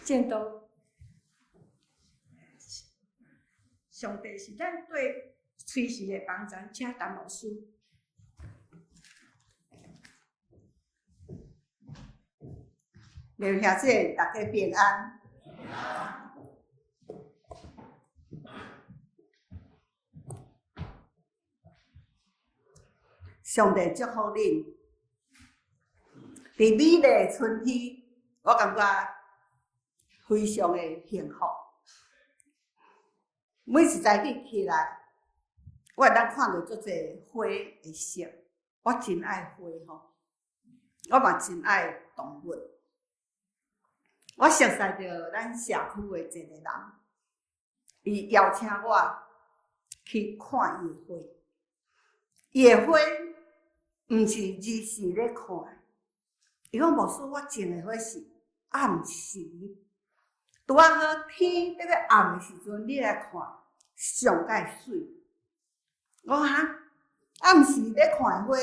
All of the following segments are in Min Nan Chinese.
見到上帝是咱對隨時的幫贊，請陳牧師。劉兄姐，大家平安。上帝祝福恁。佇美麗的春天，我感覺非常的幸福。每一早起起來，我會當看著足濟花的色，我真愛花吼，我嘛真愛動物。我熟似著咱社區的一個人，伊邀請我去看伊的花，伊的花毋是日時咧看。伊講牧師，我種的花是暗時，拄仔好天欲暗的時陣，你來看上蓋媠。我講哈，暗時咧看的花，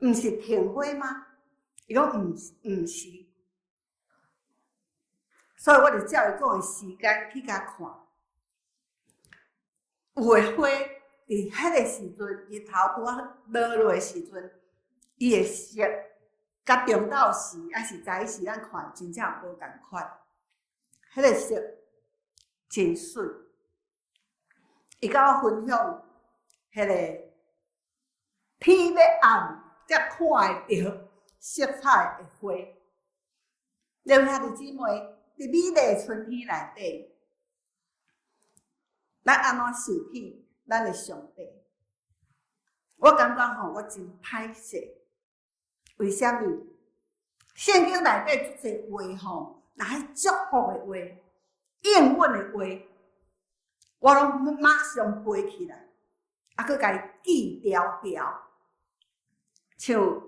毋是庭花嗎？伊講毋毋是，所以我就照伊講的時間去共看。有的花佇彼个時陣，日頭拄仔落落的時陣，伊的色。佮中晝時抑是早起時，咱看真正無仝款，彼个色真媠。伊佮我分享，彼个天欲暗才看會著色彩的花。兩位兄弟姊妹，佇美麗的春天內底，咱按怎受氣咱的上帝？我感覺吼，我真歹勢。為啥物？聖經內底足濟話吼，若彼祝福的話、應允的話，我攏馬上背起來，啊，閣共伊記牢牢。像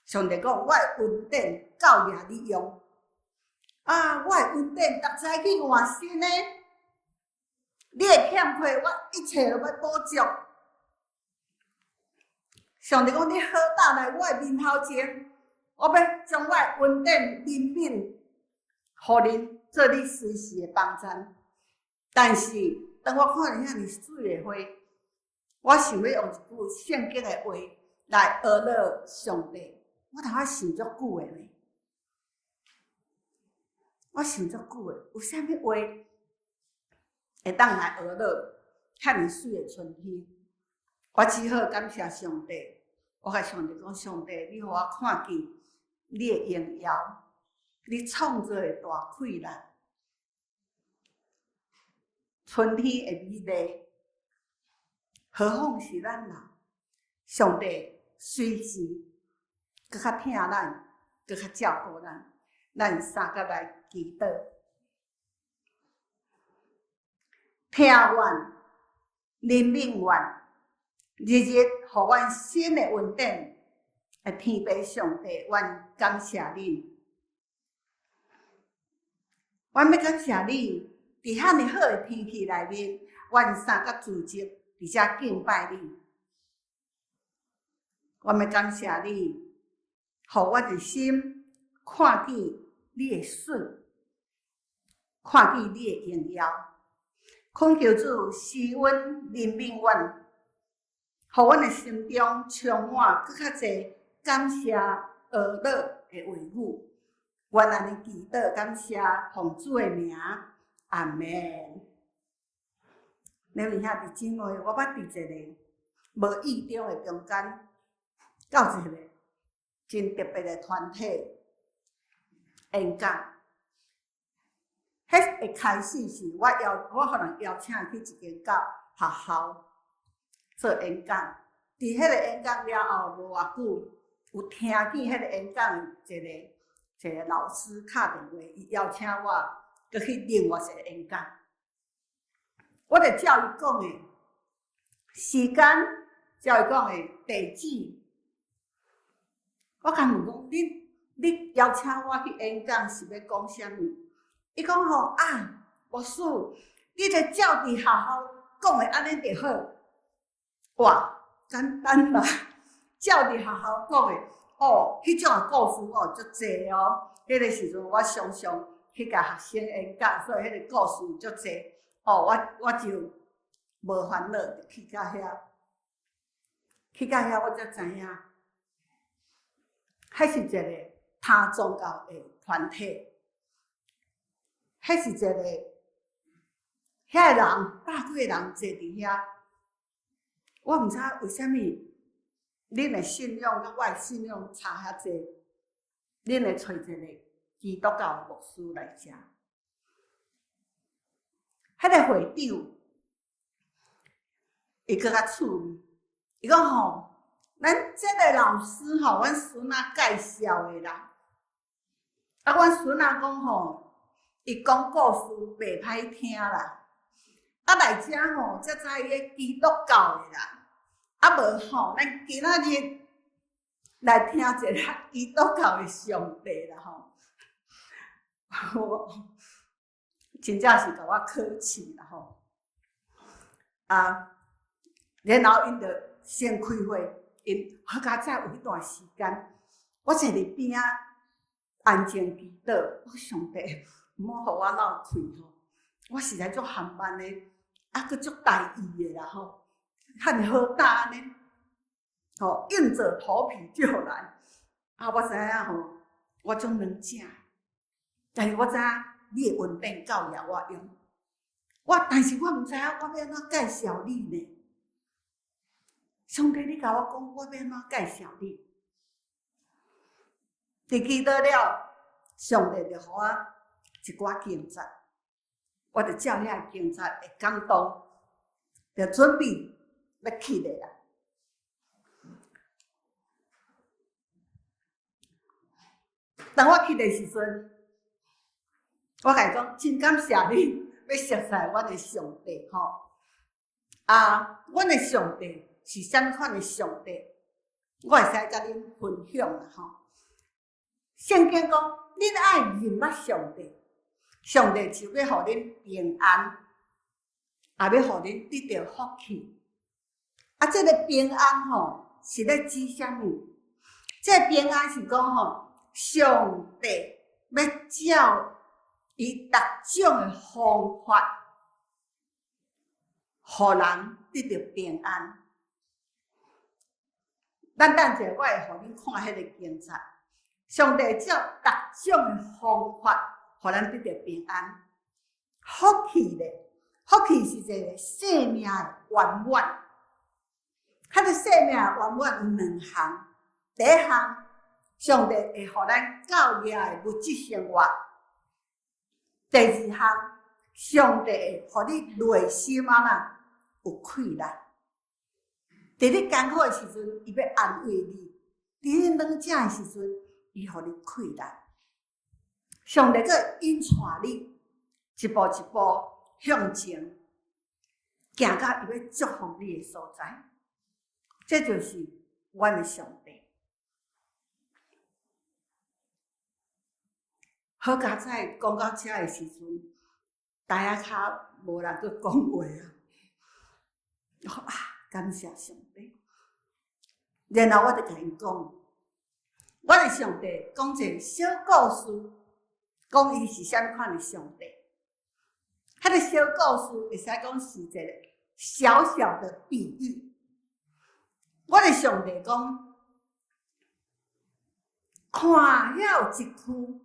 上帝講，我的恩典夠掠你用，啊，我的恩典逐早去換新的，你的欠缺，我一切攏欲補足。上帝講：你好膽來我的面頭前，我欲將我的恩典憐憫，予恁做你隨時的幫贊。但是當我看著遐爾媠的花，我想欲用一句聖經的話來呵咾上帝。我頭仔想足久的呢，我想足久的，有啥物話會當來呵咾遐爾媠的春天？我只好感謝上帝，我共上帝講：上帝，你予我看見你的榮耀，你創造的大氣力，春天的美麗，何況是咱人？上帝隨時閣較疼咱，閣較照顧咱，咱相佮來祈禱，疼阮，憐憫阮。日日予阮新的恩典的天父上帝，阮感謝恁。阮欲感謝你，佇遐爾好的天氣內面，阮三個聚集佇遮敬拜你。阮欲感謝你，予阮的心看見你的媠，看見你的榮耀。懇求主施恩憐憫阮。予阮的心中充滿閣較濟感謝呵咾的話語，阮按呢祈禱感謝奉主的名，阿門。兩位兄弟姊妹，我捌佇一个無意中的中間，到一个真特別的團體演講。彼一開始是我邀我予人邀請去一間教學校。做演講，佇彼个演講了後無偌久，有聽見彼个演講的一个一个老師敲電話，伊邀請我閣去另外一个演講。我就照伊講的時間，照伊講的地址，我共問講，你你邀請我去演講是欲講啥物？伊講吼啊，牧師，你就照佇學校講的按呢就好。哇，簡單啦！照佇學校講的，哦，彼種的故事哦，足濟哦。彼个時陣，我常常彼去共學生演講，所以彼个故事足濟。哦，我就無煩惱，就去到遐，去到遐我才知影，彼是一个他宗教的團體，彼是一个遐个人百幾个人坐佇遐，我毋知為啥物恁的信仰佮我的信仰差遐濟，恁會揣一个基督教的牧師來遮。彼个會長，伊閣較趣味，伊講吼，咱這个老師吼，阮孫仔介紹的啦。啊，阮孫仔講吼，伊講故事袂歹聽啦。啊，來遮吼，才知伊咧基督教的啦。啊，無吼，咱今仔日來聽一下基督教的上帝啦吼。我真正是共我考試啦吼。啊，然後𪜶就先開會，𪜶好佳哉有彼段時間，我坐佇邊仔安靜祈禱，我上帝毋好予我落氣吼，我實在足含慢的，啊，閣足大意的啦吼，遐爾好膽按呢，吼，硬著頭皮就來。啊，我知影吼，我足軟正，但是我知影你的恩典夠額我用，我但是我毋知影我欲按怎介紹你呢？上帝，你共我講，我欲按怎介紹你？佇祈禱了，上帝就予我一寡警察，我就照遐个警察的感動，就準備欲去咧啦。當我去的時陣，我共伊講，真感謝你，欲熟似阮的上帝吼。啊，阮的上帝是啥物款的上帝？我會使佮恁分享啦吼。聖經講，恁愛認捌上帝，上帝就欲予恁平安，也欲予恁得著福氣。啊，這个平安吼，是咧指啥物？這个平安是講吼，上帝欲照伊逐種的方法，予人得著平安。咱等者，我會予恁看彼个經節。上帝照逐種的方法，予咱得著平安。福氣咧，福氣是一个生命的圓滿。彼个生命的圓滿有兩項，第一項，上帝會予咱夠額的物質生活；第二項，上帝會予你內心按怎有氣力。佇你艱苦的時陣，伊欲安慰你；佇你軟正的時陣，伊予你氣力。上帝閣引帶你一步一步向前，行到伊欲祝福你的所在。這就是阮的上帝。好佳哉，講到遮的時陣，台仔跤無人閣講話啊！啊，感謝上帝。然後我就共𪜶講，阮的上帝講一個小故事，講伊是啥物款的上帝。彼个小故事會使講是一個小小的比喻。阮的上帝講，看遐有一區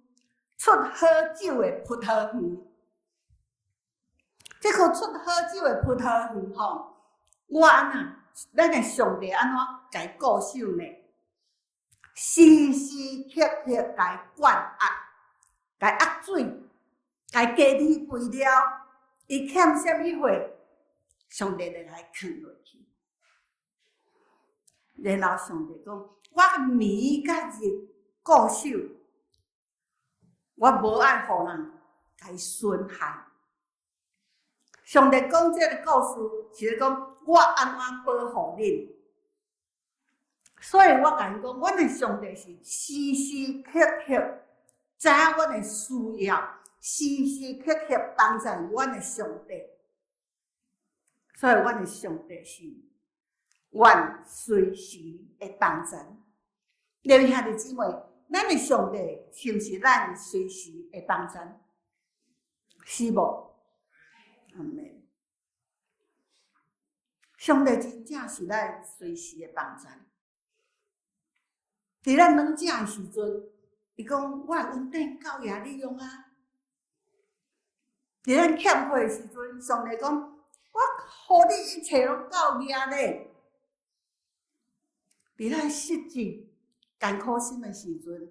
出好酒的葡萄園，這棵出好酒的葡萄園吼，我按怎，咱的上帝按怎共伊顧守呢？時時刻刻共伊灌壓，共伊壓水，共伊加添肥料，伊欠啥物貨，上帝就共伊囥落去。然後上帝講：我暝佮日顧守，我無愛予人共伊損害。上帝講這个故事，是咧講我按怎保護恁。所以我共𪜶講，阮的上帝是時時刻刻知影阮的需要，時時刻刻幫助阮的上帝。所以，阮的上帝是阮隨時的幫助。各位兄弟姊妹，咱的上帝是毋是咱隨時的幫助？是無？阿們。上帝真正是咱隨時的幫贊。佇咱軟弱的時陣，伊講我的恩典夠額你用啊。佇咱欠缺的時陣，上帝講我予你一切攏夠額咧。佇咱失志艱苦心的時陣，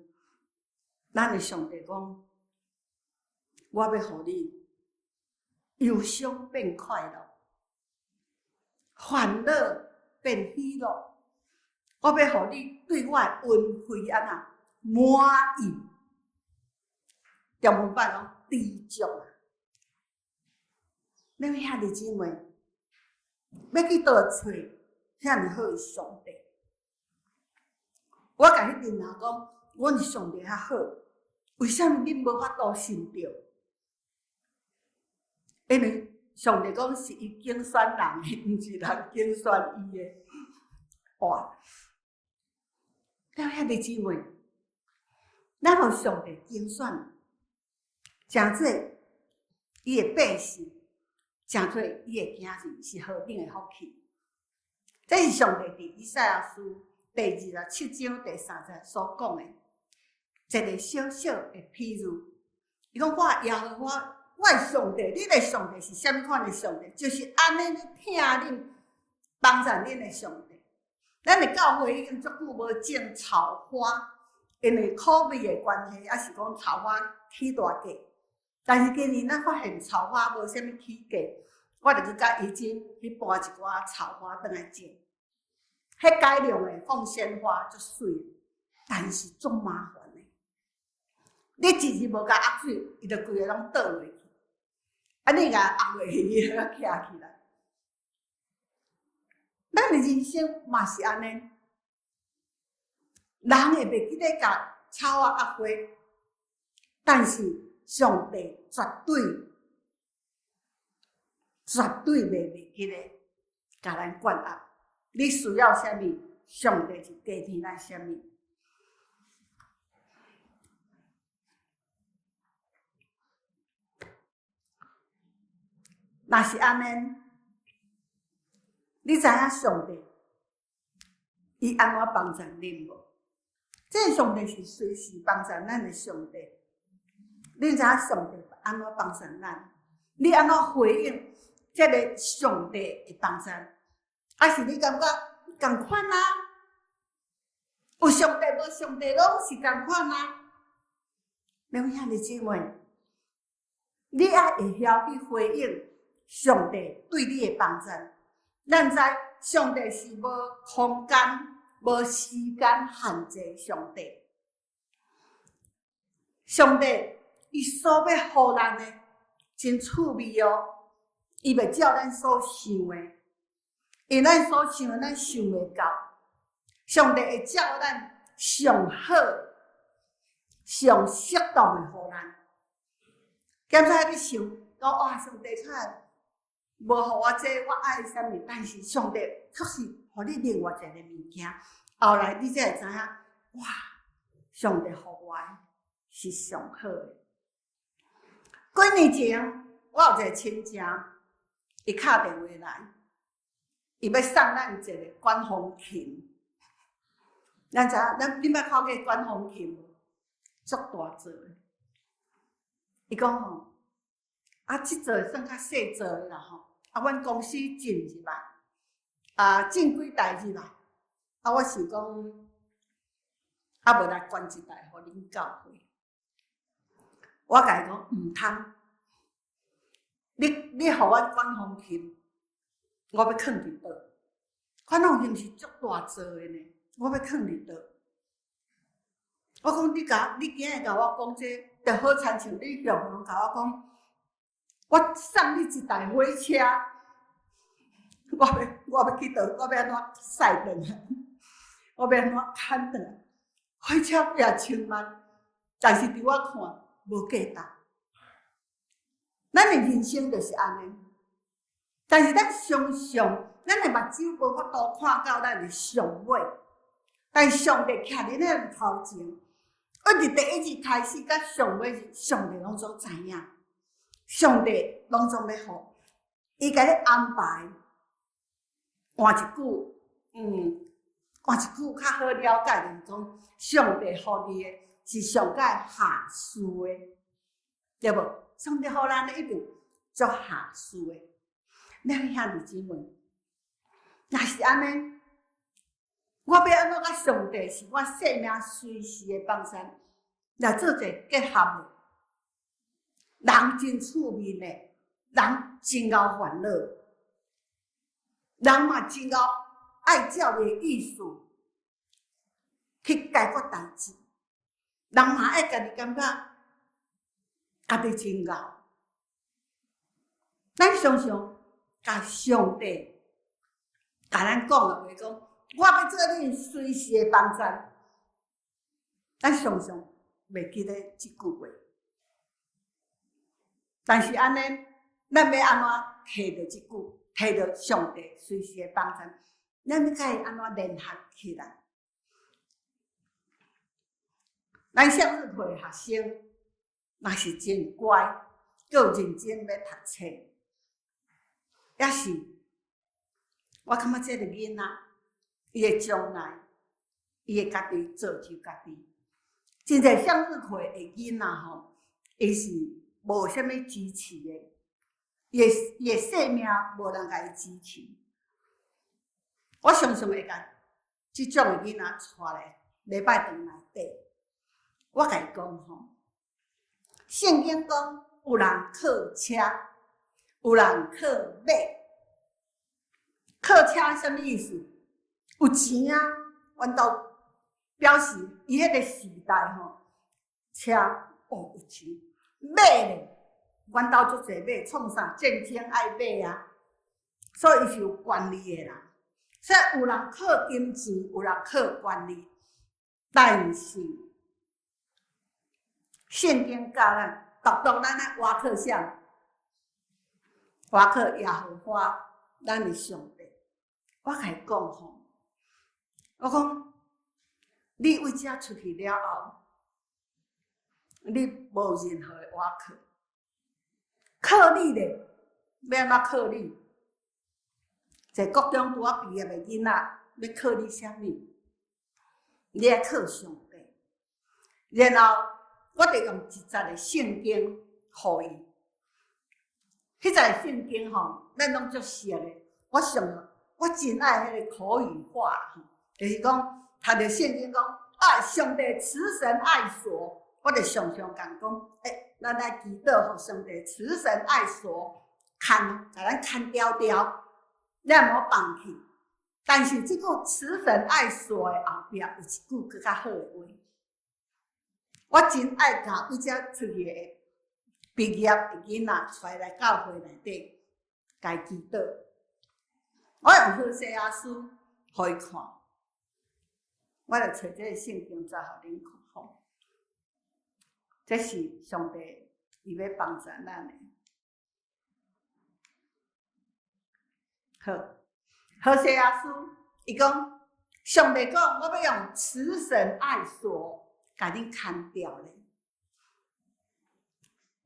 咱的上帝講，我欲予你憂傷變快樂，煩惱變喜樂。我欲予你對我的恩惠按怎滿意？中文版講知足啊！恁兄弟姊妹，欲去佗找遐爾好的上帝？我共彼陣人講，阮上帝較好，為啥物恁無法度信著？因為上帝講是伊揀選人的，毋是人揀選伊的。哇！兄弟姊妹，咱予上帝揀選，成做伊的百姓，成做伊的囝兒，是何等的福氣！這是上帝佇以賽亞書第27章第3節所講的一個小小的譬喻。伊講我耶和華，我的上帝，恁的上帝是啥物款的上帝？就是按呢咧疼恁、幫助恁的上帝。咱的教會已經足久無種草花，因為 COVID 的關係，抑是講草花起大價。但是今年咱發現草花無啥物起價，我就去佮伊真去搬一寡草花轉來種。彼改良的鳳仙花足媠，但是足麻煩的。你一日無共壓水，伊就規个攏倒落去。啊，你共壓落去，伊就徛起來。咱的人生嘛是按呢，人會袂記得共草仔壓花，但是上帝絕對絕對袂記得共咱灌壓。你需要啥物，上帝就加添咱啥物。若是按呢，你知影上帝伊按怎幫助恁無？這个上帝是隨時幫助咱的上帝。你知影上帝按怎幫助咱？你按怎回應這个上帝的幫助？還是你感覺仝款啊？有上帝無上帝攏是仝款啊？兩位兄弟姊妹，你愛會曉去回應上帝對你的幫助。咱知上帝是無空間、無時間限制的上帝。上帝伊所欲予咱的真趣味哦，伊袂照咱所想的，因為咱所想的咱想袂到。上帝會照咱上好、上適當的予咱。敢若你想講哇，上帝較無予我這個，我愛啥物？但是上帝確實予你另外一個物件。後來你才會知影，哇！上帝予我的是上好的。幾年前，我有一個親戚，伊敲電話來，伊欲送咱一个管風琴。咱知影，咱你捌看過管風琴無？足大座的。伊講吼。啊，這座算較細座的啦吼。啊，阮公司進入來，啊，進幾台入來。啊，我想講，啊，無來捐一台予恁教會。我共伊講毋通，你你予我管風琴，我欲囥佇佗？管風琴是足大座的呢，我欲囥佇佗？我講你共你今日共我講這個，就好親像你雄雄共我講。我送你一台火車，我欲我欲去佗，我欲按怎駛轉來？我欲按怎牽轉來？火車幾仔千萬，但是佇我看無價值。咱的人生就是按呢，但是咱常常，咱的目睭無法度看到咱的上尾，但上帝徛佇咱的頭前，阮佇第一日開始到上尾日，上帝攏總知影。上帝攏總欲予，伊共你安排。換一句，換一句較好了解，就是講，上帝予你的是上蓋合適的，對無？上帝予咱的一定足合適的。咱兄弟姊妹，若是按呢，我欲按怎佮上帝是我生命隨時的幫贊，來做一个結合無？人真趣味呢，人真𠢕煩惱，人嘛真𠢕愛照伊的意思去解決代誌，人嘛愛家己感覺家己真𠢕。咱常常共上帝共咱講的話講，我欲做恁隨時的幫贊，咱常常袂記得這句話。但是按呢，咱欲按怎提著這句，提著上帝隨時的幫贊，咱欲共伊按怎聯合起來？咱向日葵學生若是真乖，閣有認真欲讀冊，抑是我感覺這个囡仔，伊的將來，伊會家己造就家己。真濟向日葵的囡仔吼，伊是無啥物支持的，伊的生命無人共伊支持。我常常會共這種的囡仔帶來禮拜堂內底，我共伊講吼，聖經講有人靠車，有人靠馬。靠車啥物意思？有錢啊，阮兜表示伊彼个時代吼，車哦有錢，馬咧，阮兜足濟馬，創啥戰爭愛馬啊，所以伊是有權力的啦。所以有人靠金錢，有人靠權力，但是聖經教咱，獨獨咱愛倚靠啥？倚靠耶和華，咱的上帝。我共伊講吼，我講你為遮出去了後，你無任何的倚靠，靠你咧，欲按怎靠你？一個國中拄仔畢業的囡仔，欲靠你啥物？你愛靠上帝。然後我就用一節的聖經予伊，彼節聖經吼，咱攏足熟的。我上，我真愛彼個口語化，就是講，讀著聖經講啊，上帝慈繩愛索，我就常常共講，欸，咱愛祈禱予上帝慈繩愛索，牽，共咱牽牢牢，咱毋好放棄。但是這句慈繩愛索的後壁有一句閣較好的話，我真愛共為遮出去的畢業的囡仔帶來教會內底，共伊祈禱。我用何西阿書予伊看，我來揣這个聖經節予恁看吼。這是上帝伊欲幫助咱的。好，何西阿書伊講，上帝講，我欲用慈繩愛索共恁牽牢咧。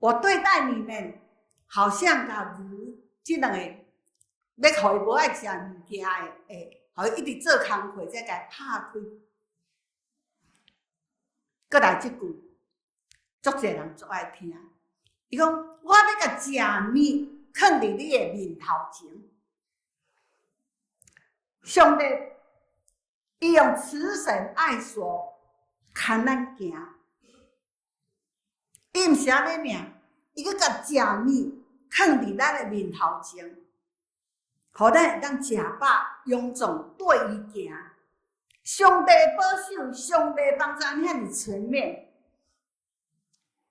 我對待你們，好像共驢這兩个。欲予伊無愛食物件的，會予伊一直做工課，才共伊拍開。閣來這句，足濟人足愛聽。伊講：我欲共食物囥佇你的面頭前。上帝，伊用慈繩愛索牽咱行，伊毋是按呢爾，伊閣共食物囥佇咱的面頭前。予咱會當食飽，勇壯對伊行。上帝保守，上帝幫助，遐爾全面。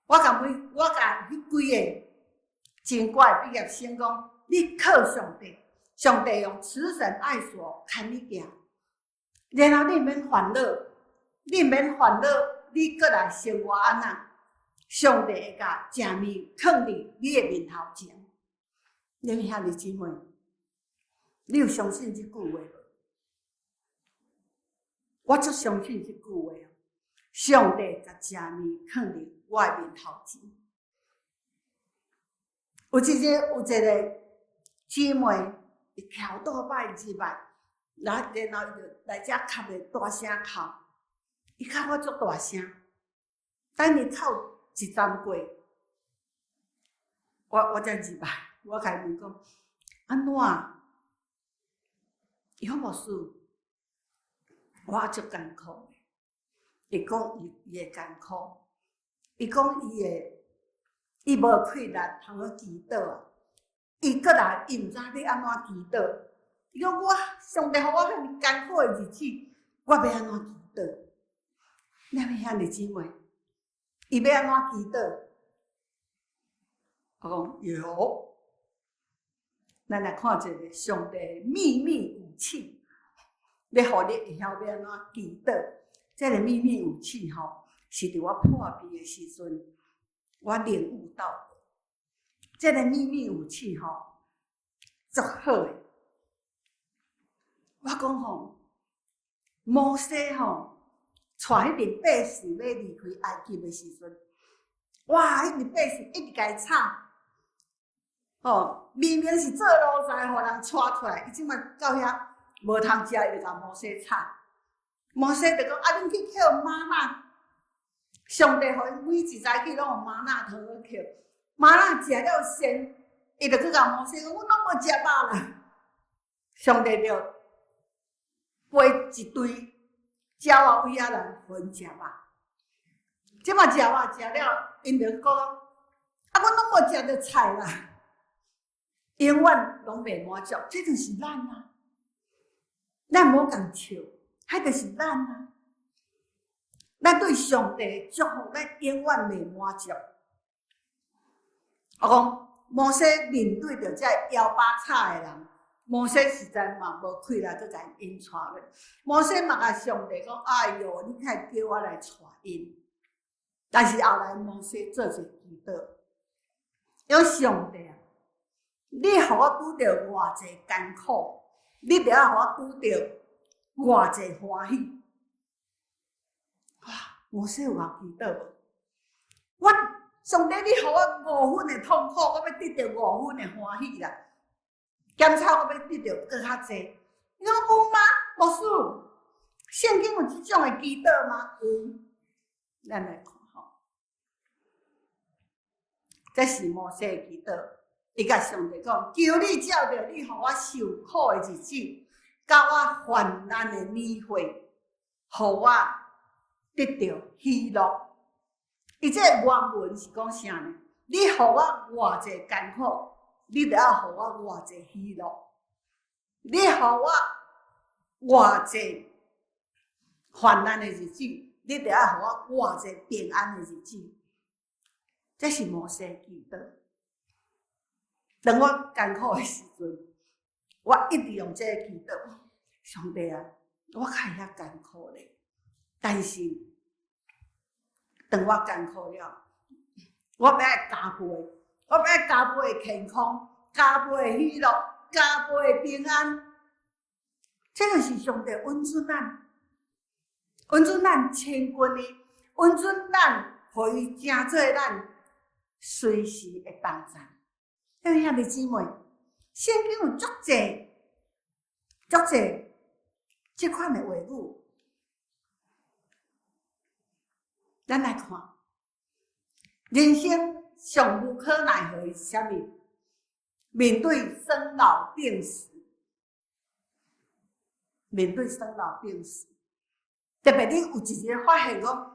我共每，我共彼幾个真乖的畢業生講：你靠上帝，上帝用慈繩愛索牽你行，然後你毋免煩惱，你毋免煩惱，你閣來生活按怎？上帝會共食物囥佇你的面頭前。恁兄弟姊妹，你有相信這句話無？我足相信這句話哦。上帝共食物囥佇我的面頭前。有一日有一个姊妹，伊翘倒擺入來，然後伊就來遮磕咧大聲哭，伊哭我足大聲，等伊哭一陣過，我才入來，我共伊問講，按怎？伊講牧師，我足艱苦的。伊講伊伊的艱苦，伊講伊的伊無氣力通去祈禱啊。伊閣來，伊毋知欲按怎祈禱。伊講我上帝予我遐爾艱苦的日子，我欲按怎祈禱？兩位兄弟姊妹，伊欲按怎祈禱？我講有，咱來看一个上帝的秘密武器，欲予你會曉欲按怎祈禱。這个秘密武器吼，是佇我破病的時陣，我領悟到的。這个秘密武器吼，足好的。我講吼，摩西吼，帶彼陣百姓欲離開埃及的時陣，哇！彼陣百姓一直共伊吵，吼，明明是做奴才，予人帶出來，伊這擺到遐無通食，伊就共摩西吵。摩西就講：啊，恁去抾嗎哪，上帝予𪜶每一早起攏有嗎哪通好抾，嗎哪食了鮮，伊就閣共摩西講：阮攏無食肉啦。上帝就飛一堆鳥仔尾仔來予𪜶食肉，這擺食肉食了，𪜶就講：啊，阮攏無食著菜啦，永遠攏袂滿足，這就是咱啊，咱無共笑。彼就是咱啊！咱對上帝的祝福，咱永遠袂滿足。我講摩西面對著這枵飽吵的人，摩西實在嘛無氣力閣共𪜶帶落。摩西嘛共上帝講：哎喲，你較會叫我來帶𪜶。但是後來摩西做一个祈禱，講上帝啊，你予我拄著偌濟艱苦，你著愛予我拄著偌濟歡喜。哇！摩西有夠祈禱無？我上帝，你予我五分的痛苦，我欲得著五分的歡喜啦。檢查我欲得著閣較濟。你講有嗎？牧師，聖經有這種的祈禱嗎？有。咱來看吼，這是摩西的祈禱。伊共上帝講：求你照著你予我受苦的日子，佮我患難的年歲，予我得著喜樂。伊這個原文是講啥呢？你予我偌濟艱苦，你著愛予我偌濟喜樂。你予我偌濟患難的日子，你著愛予我偌濟平安的日子。這是摩西祈禱。當我艱苦的時陣，我一直用這個祈禱。上帝啊，我較會曉艱苦咧，但是當我艱苦了，我欲愛加倍，我欲愛加倍的健康，加倍的喜樂，加倍的平安。這個是上帝允准咱，允准咱親近伊，允准咱予伊成做咱隨時的幫贊。各位兄弟姊妹，聖經有足濟、足濟這款的話語，咱來看，人生上無可奈何的是啥物？面對生老病死，面對生老病死，特別你有一日發現講，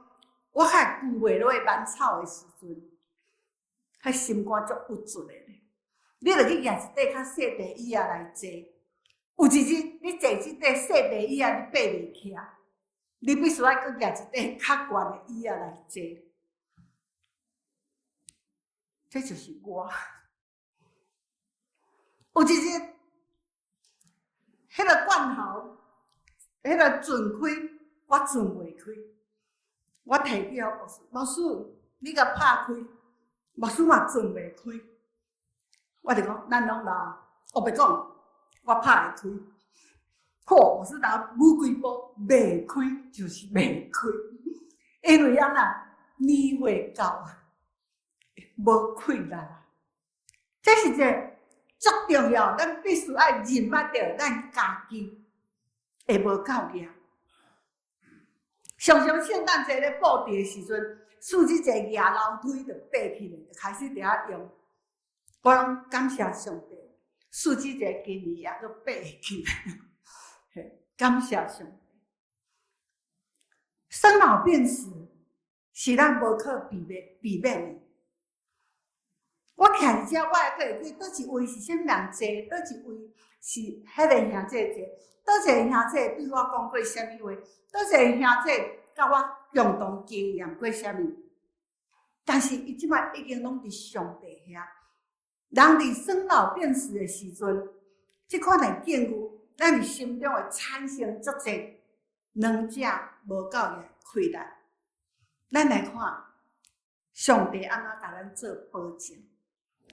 我較會龜袂落挽草的時陣，彼心肝足鬱卒的咧。你著去舉一塊較細塊椅仔來坐，有一日你坐這塊細塊椅仔，你爬袂起來，你必須愛閣舉一塊較懸的椅仔來坐。這就是我。有一日，彼个罐頭，彼个鑽開，我鑽袂開，我提去予牧師，牧師，你共拍開，牧師嘛鑽袂開。我就講，咱攏老，我袂講，我拍會開。好，牧師若舞規步，袂開就是袂開，因為按怎年歲到啊，無氣力啊。這是一个足重要，咱必須愛認捌著咱家己會無夠額。常常聖誕節咧布置的時陣，設計一个夯樓梯就爬起來，就開始佇遐用。我攏感謝上帝，設計一个今年也閣爬起來，感謝上帝。生老病死是咱無可避免的。我徛佇遮，我會閣會記佗一位是啥物人坐，佗一位是彼個兄弟坐，佗一个兄弟對我講過啥物話，佗一个兄弟佮我共同經驗過啥物。但是伊這擺已經攏佇上帝遐。人佇生老病死的時陣，這款的境遇，咱佇心中會產生足濟兩者無夠的氣力。咱來看上帝按怎共咱做保證，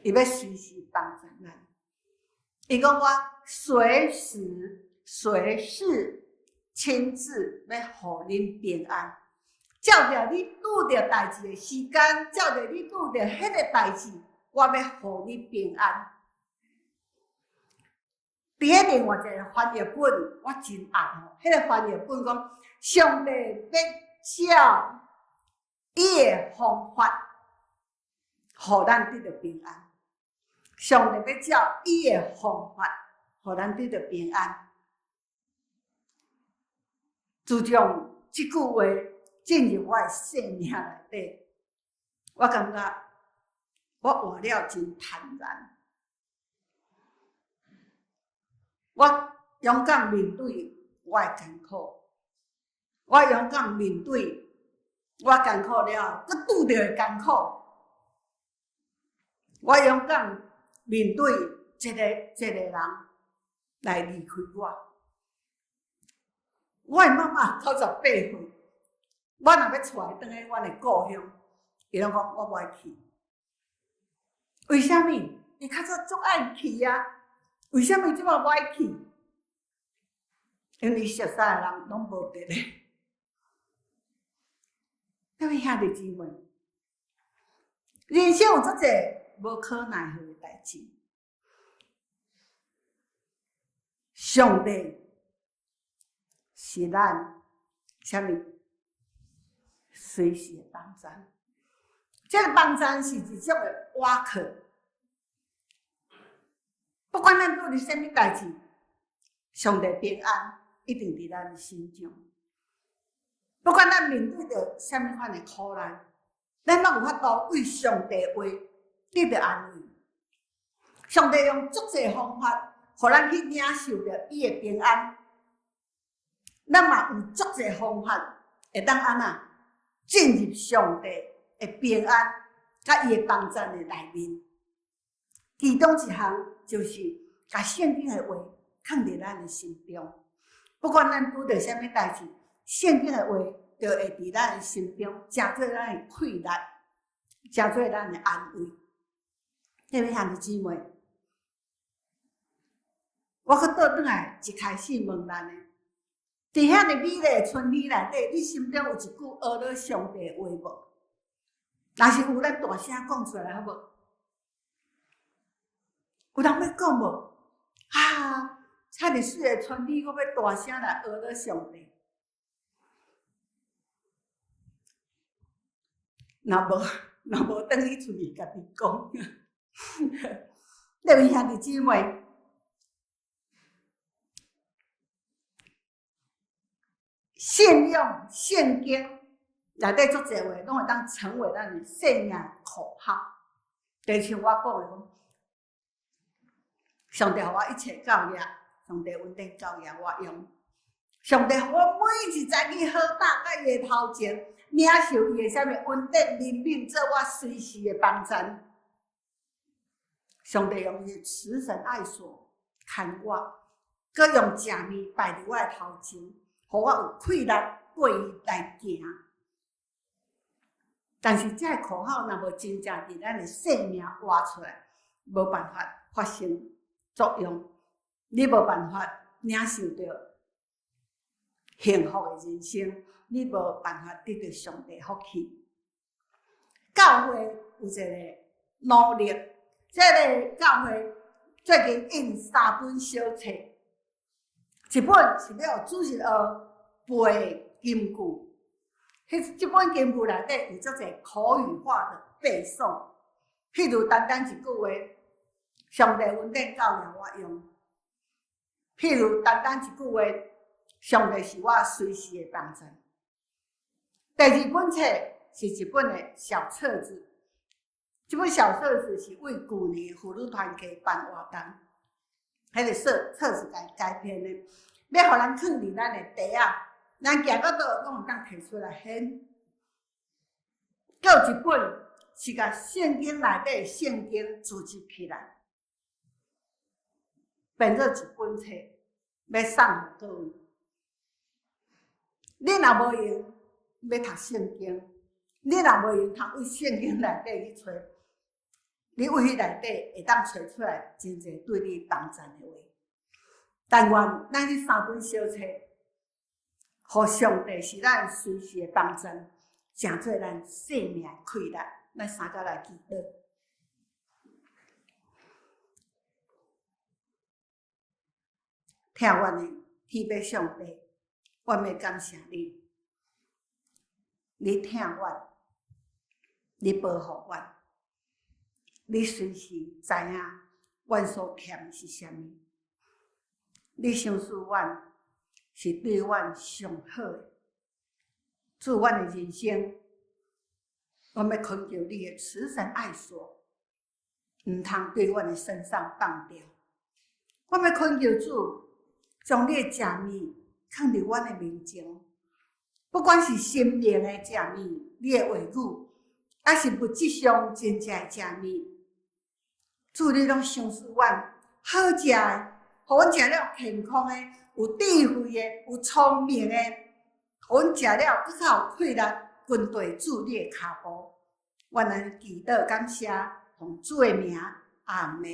伊欲隨時幫助咱。伊講我隨時隨事親自欲予恁平安，照著你拄著代誌的時間，照著你拄著彼个代誌，我欲予你平安。佇彼另外一个翻譯本，我真愛吼。彼个翻譯本講，上帝欲照伊的方法，予咱得著平安。上帝欲照伊的方法，予咱得著平安。自從這句話進入我的生命內底，我感覺我活了真坦然。我勇敢面對我的艱苦，我勇敢面對我艱苦了，閣拄著的艱苦。我勇敢面對一个一个人來離開我。我的媽媽98歲，我若欲帶伊轉去阮的故鄉，伊攏講我無愛去。為啥物？伊較早足愛去啊！為啥物這擺無愛去？因為熟似的人攏無佇咧。各位兄弟姊妹，人生有足濟無可奈何的代誌，上帝是咱啥物隨時的幫贊。這个幫贊是一種的倚靠。不管咱拄著啥物代誌，上帝平安一定佇咱心中。不管咱面對著啥物款的苦難，咱攏有法度為上帝話得著安慰。上帝用足濟方法，予咱去領受著伊的平安。咱嘛有足濟方法會當按怎進入上帝的平安，佮伊的幫贊的內面。其中一項就是共聖經的話囥佇咱的心中。不管咱拄著啥物代誌，聖經的話就會佇咱的心中，成做咱的氣力，成做咱的安慰。各位兄弟姊妹，我閣倒轉來一開始問咱的，佇遐爾美麗的春天內底，你心中有一句阿羅上帝的話無？若是有，咱大聲講出來好無？有人欲講無？啊，遮爾媠的春天，我欲大聲來阿羅上帝。若無，若無，轉去厝裡家己講。各位兄弟姊妹，信仰聖經內底足濟話，攏會當成為咱的生命口號。就像我講的講，上帝予我一切夠額，上帝恩典夠額我用。上帝予我每一早起好膽佮伊的頭前，領受伊的啥物恩典憐憫，做我隨時的幫贊。上帝用伊的慈繩愛索牽我，閣用正面擺佇我的頭前，予我有氣力對伊來行。但是這个口號若無真正佇咱的生命活出來，無辦法發生作用，你無辦法領受著幸福的人生，你無辦法得著上帝福氣。教會有一個努力，這這个教會最近印三本小冊，一本是欲予主日學背金句，彼這本金句內底有足濟口語化的背誦，譬如單單一句話，上帝恩典夠了我用；譬如單單一句話，上帝是我隨時的幫贊。第二本冊是一本的小冊子，這本小冊子是為舊年婦女團契辦活動，彼个冊冊子改改編的，欲予咱囥佇咱的袋仔，咱行到佗攏會當提出來掀。閣有一本是共聖經內底聖經組織起來，變做一本冊，欲送予各位。你若無閒欲讀聖經，你若無閒通為聖經內底去揣，你為彼內底會當揣出來真濟對你幫贊的話。但願咱這三本小冊，予上帝是咱隨時的幫贊，成做咱生命的氣力。咱三個來祈禱。疼阮的天父上帝，阮欲感謝你，你疼阮，你保護阮，你隨時知影阮所欠是啥物，你賞賜阮是對阮上好的。主，阮的人生，阮欲懇求你的慈繩愛索，毋通對阮的身上放掉。阮欲懇求主，將你的食物囥佇阮的面前，不管是心靈的食物，你的話語，抑是物質上真正的食物，主你攏賞賜阮好食的，予阮食了健康的，有智慧的，有聰明的，予阮食了閣較有氣力，跟隨主你的跤步。阮按呢祈禱感謝，奉主的名，阿門。